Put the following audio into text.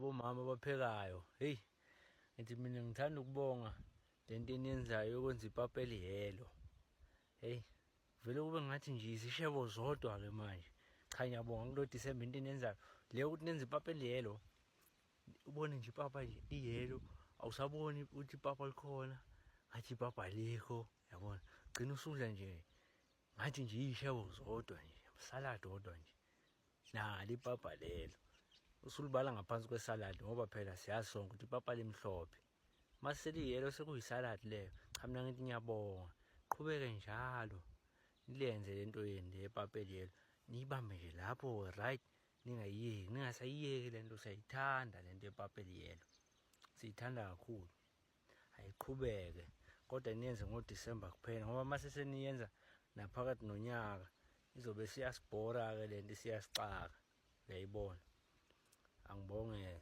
Abomama abaphekayo, hey, ngithi mina ngithanda ukubonga lento eniyenzayo yokwenza ipapa eliyelo. Hey, vele kube ngathi nje izishebo zodwa ke manje. Cha, ngiyabonga kulo December into eniyenzayo leyo ukuthi nenze ipapa eliyelo. Ubone nje ipapa nje iyelo, awusaboni ukuthi ipapa likhona, ngathi ipapa alikho, yabona. Gcina usudla nje ngathi nje iy'shebo zodwa nje, salad odwa nje. Nalo ipapa lelo usulibala ngaphansi kwesalad, ngoba phela siyazi sonke ukuthi ipapa limhlophe, mase liyelo sekuyisalad leyo. Cha, mina ngithi ngiyabonga, qhubeke njalo nilenze lento yenu le papa eliyelo, niyibambe nje lapho, right, ningayiyeki, ningasayiyeki lento. Siyayithanda lento yepapa eliyelo, siyithanda kakhulu. Ayiqhubeke, kodwa niyenze ngoDisemba kuphela, ngoba mase seniyenza naphakathi nonyaka izobe siyasibhora-ke lento, isiyasixaka, uyayibona. Angibonge.